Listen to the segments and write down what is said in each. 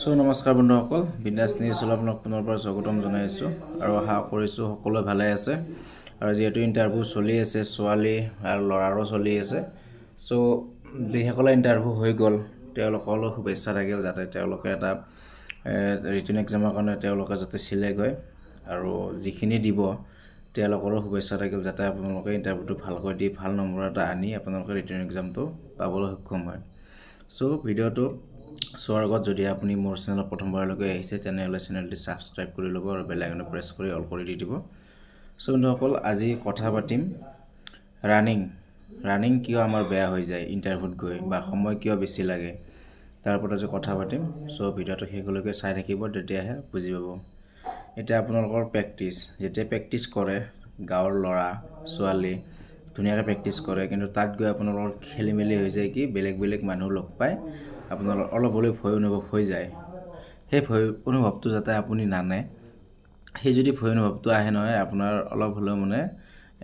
চ' নমস্কাৰ বন্ধুসকল, বিন্দাছ নিউজলৈ আপোনাক পুনৰবাৰ স্বাগতম জনাইছোঁ আৰু আশা কৰিছোঁ সকলোৱে ভালে আছে। আৰু যিহেতু ইণ্টাৰভিউ চলি আছে, ছোৱালী আৰু ল'ৰাৰো চলি আছে, চ' যিসকলে ইণ্টাৰভিউ হৈ গ'ল তেওঁলোকলৈ শুভেচ্ছা থাকিল, যাতে তেওঁলোকে এটা ৰিটেন এক্সামৰ কাৰণে তেওঁলোকে যাতে চিলেক্ট হয়। আৰু যিখিনি দিব তেওঁলোকৰো শুভেচ্ছা থাকিল, যাতে আপোনালোকে ইণ্টাৰভিউটো ভালকৈ দি ভাল নম্বৰ এটা আনি আপোনালোকে ৰিটেন এক্সামটো পাবলৈ সক্ষম হয়। চ' ভিডিঅ'টো চোৱাৰ আগত যদি আপুনি মোৰ চেনেলত প্ৰথমবাৰলৈকে আহিছে, তেনেহ'লে চেনেলটি ছাবস্ক্ৰাইব কৰি ল'ব আৰু বেল আইকনটো প্ৰেছ কৰি অল কৰি দি দিব। চ' বন্ধুসকল, আজি কথা পাতিম ৰানিং কিয় আমাৰ বেয়া হৈ যায় ইণ্টাৰভিউত গৈ বা সময় কিয় বেছি লাগে, তাৰ ওপৰত আজি কথা পাতিম। চ' ভিডিঅ'টো শেষলৈকে চাই থাকিব, তেতিয়াহে বুজি পাব। এতিয়া আপোনালোকৰ প্ৰেক্টিচ, যেতিয়া প্ৰেক্টিচ কৰে গাঁৱৰ ল'ৰা ছোৱালী ধুনীয়াকৈ প্ৰেক্টিচ কৰে, কিন্তু তাত গৈ আপোনালোকৰ খেলি মেলি হৈ যায় কি বেলেগ বেলেগ মানুহ লগ পাই আপোনালোকৰ অলপ হ'লেও ভয় অনুভৱ হৈ যায়। সেই ভয় অনুভৱটো যাতে আপুনি নানে, সেই যদি ভয় অনুভৱটো আহে নহয়, আপোনাৰ অলপ হ'লেও মানে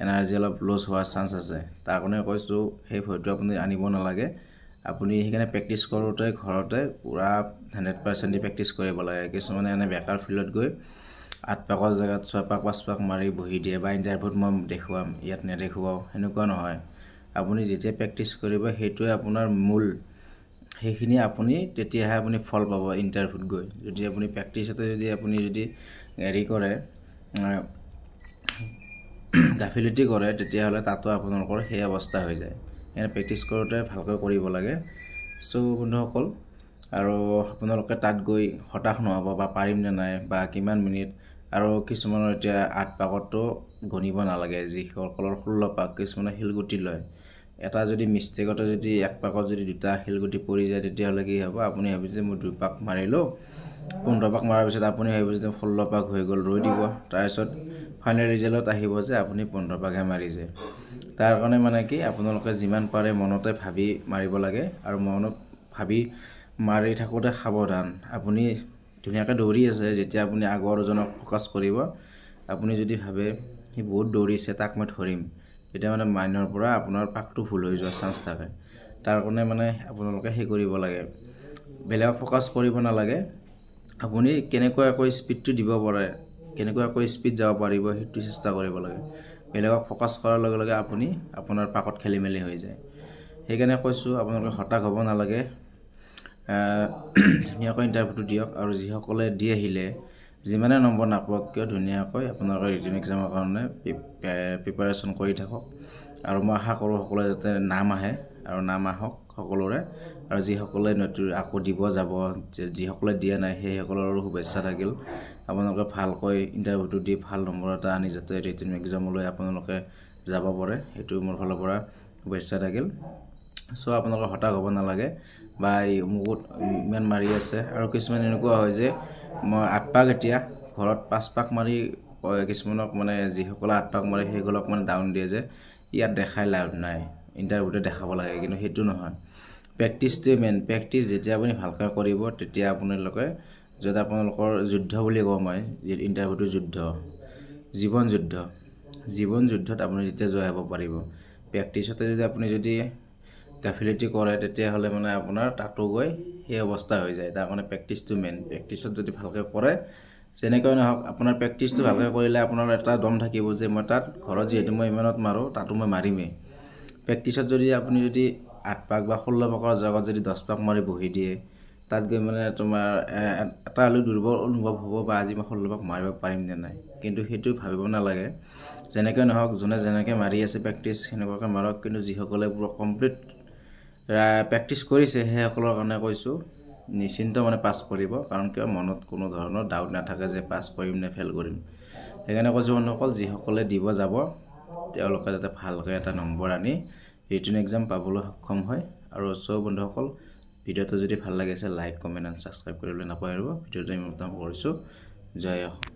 এনাৰ্জি অলপ লছ হোৱাৰ চান্স আছে। তাৰ কাৰণে কৈছোঁ, সেই ভয়টো আপুনি আনিব নালাগে। আপুনি সেইকাৰণে প্ৰেক্টিচ কৰোঁতে ঘৰতে পূৰা 100% দি প্ৰেক্টিচ কৰিব লাগে। কিছুমানে এনে বেকাৰ ফিল্ডত গৈ 8 পাকৰ জেগাত 6 পাক 5 পাক মাৰি বহি দিয়ে বা ইণ্টাৰভিউত মই দেখুৱাম ইয়াত নেদেখুৱাওঁ, সেনেকুৱা নহয়। আপুনি যেতিয়া প্ৰেক্টিচ কৰিব সেইটোৱে আপোনাৰ মূল, সেইখিনি আপুনি তেতিয়াহে আপুনি ফল পাব ইণ্টাৰভিউত গৈ। যদি আপুনি প্ৰেক্টিচতে যদি আপুনি যদি হেৰি কৰে, গাফিলতি কৰে, তেতিয়াহ'লে তাতো আপোনালোকৰ সেই অৱস্থা হৈ যায়। সেইকাৰণে প্ৰেক্টিচ কৰোঁতে ভালকৈ কৰিব লাগে। চ' বন্ধুসকল, আৰু আপোনালোকে তাত গৈ হতাশ নহ'ব বা পাৰিম নে নাই বা কিমান মিনিট। আৰু কিছুমানৰ এতিয়া 8 পাকতো গণিব নালাগে, যিসকলৰ 16 পাক, কিছুমানে শিলগুটি লয়। এটা যদি মিষ্টেকতে যদি 1 পাকত যদি 2টা শিলগুটি পৰি যায়, তেতিয়াহ'লে কি হ'ব? আপুনি ভাবিছে মই 2 পাক মাৰিলোঁ, 15 পাক মৰাৰ পিছত আপুনি ভাবিছে যে 16 পাক হৈ গ'ল, ৰৈ দিব। তাৰপিছত ফাইনেল ৰিজাল্টত আহিব যে আপুনি 15 পাকহে মাৰিছে। তাৰ কাৰণে মানে কি, আপোনালোকে যিমান পাৰে মনতে ভাবি মাৰিব লাগে। আৰু মনত ভাবি মাৰি থাকোঁতে সাৱধান, আপুনি ধুনীয়াকৈ দৌৰি আছে, যেতিয়া আপুনি আগৰজনক ফ'কাছ কৰিব, আপুনি যদি ভাবে সি বহুত দৌৰিছে তাক মই ধৰিম, তেতিয়া মানে মাইনৰ পৰা আপোনাৰ পাকটো ভুল হৈ যোৱাৰ চান্স থাকে। তাৰ কাৰণে মানে আপোনালোকে সেই কৰিব লাগে, বেলেগক ফ'কাছ কৰিব নালাগে। আপুনি কেনেকুৱাকৈ স্পীডটো দিব পাৰে, কেনেকুৱাকৈ স্পীড যাব পাৰিব সেইটো চেষ্টা কৰিব লাগে। বেলেগক ফ'কাছ কৰাৰ লগে লগে আপুনি আপোনাৰ পাকত খেলি মেলি হৈ যায়। সেইকাৰণে কৈছোঁ আপোনালোকে হতাশ হ'ব নালাগে, ধুনীয়াকৈ ইণ্টাৰভিউটো দিয়ক। আৰু যিসকলে দি আহিলে যিমানে নম্বৰ নাপাওক কিয়, ধুনীয়াকৈ আপোনালোকে ৰিটেন এক্সামৰ কাৰণে প্ৰিপাৰেশ্যন কৰি থাকক। আৰু মই আশা কৰোঁ সকলোৱে যাতে নাম আহে আৰু নাম আহক সকলোৰে। আৰু যিসকলে নতুন আকৌ দিব যাব, যিসকলে দিয়া নাই সেইসকলৰো শুভেচ্ছা থাকিল। আপোনালোকে ভালকৈ ইণ্টাৰভিউটো দি ভাল নম্বৰ এটা আনি যাতে ৰিটেন এক্সামলৈ আপোনালোকে যাব পাৰে, সেইটো মোৰ ফালৰ পৰা শুভেচ্ছা থাকিল। চ' আপোনালোকে হতাশ হ'ব নালাগে বা এই অমুকত ইমান মাৰি আছে। আৰু কিছুমান এনেকুৱা হয় যে মই 8 পাক এতিয়া ঘৰত 5 পাক মাৰি কিছুমানক মানে যিসকলে 8 পাক মাৰে সেইসকলক মানে ডাউন দিয়ে যে ইয়াত দেখাই লাভ নাই, ইণ্টাৰভিউতে দেখাব লাগে। কিন্তু সেইটো নহয়, প্ৰেক্টিচটোৱে মেইন। প্ৰেক্টিচ যেতিয়া আপুনি ভালকৈ কৰিব তেতিয়া আপোনালোকে, য'ত আপোনালোকৰ যুদ্ধ বুলি কওঁ মই, ইণ্টাৰভিউটো যুদ্ধ, জীৱন যুদ্ধ, জীৱন যুদ্ধত আপুনি তেতিয়া জয় হ'ব পাৰিব। প্ৰেক্টিচতে যদি আপুনি যদি গাফিলতি কৰে তেতিয়াহ'লে মানে আপোনাৰ তাতো গৈ সেই অৱস্থা হৈ যায়। তাৰ কাৰণে প্ৰেক্টিচটো মেইন। প্ৰেক্টিচত যদি ভালকৈ কৰে, যেনেকৈ নহওক আপোনাৰ প্ৰেক্টিচটো ভালকৈ কৰিলে আপোনাৰ এটা দম থাকিব যে মই তাত ঘৰত যিহেতু মই ইমানত মাৰোঁ তাতো মই মাৰিমেই। প্ৰেক্টিচত যদি আপুনি যদি 8 পাক বা 16 পাকৰ জেগাত যদি 10 পাক মাৰি বহি দিয়ে, তাত গৈ মানে তোমাৰ এটা হ'লেও দুৰ্বল অনুভৱ হ'ব বা আজি মই 16 পাক মাৰিব পাৰিম নে নাই। কিন্তু সেইটো ভাবিব নালাগে, যেনেকৈ নহওক যোনে যেনেকৈ মাৰি আছে প্ৰেক্টিচ সেনেকুৱাকৈ মাৰক। কিন্তু যিসকলে পূৰা কমপ্লিট প্ৰেক্টিচ কৰিছে সেইসকলৰ কাৰণে কৈছোঁ, নিশ্চিন্ত মানে পাছ কৰিব। কাৰণ কিয়, মনত কোনো ধৰণৰ ডাউট নাথাকে যে পাছ কৰিম নে ফেইল কৰিম। সেইকাৰণে কৈছোঁ বন্ধুসকল, যিসকলে দিব যাব তেওঁলোকে যাতে ভালকৈ এটা নম্বৰ আনি ৰিটেন এক্সাম পাবলৈ সক্ষম হয়। আৰু চ' বন্ধুসকল, ভিডিঅ'টো যদি ভাল লাগিছে লাইক, কমেণ্ট এণ্ড ছাবস্ক্ৰাইব কৰিবলৈ নাপাহৰিব। ভিডিঅ'টো ইমানতে কৰিছোঁ। জয় অসম।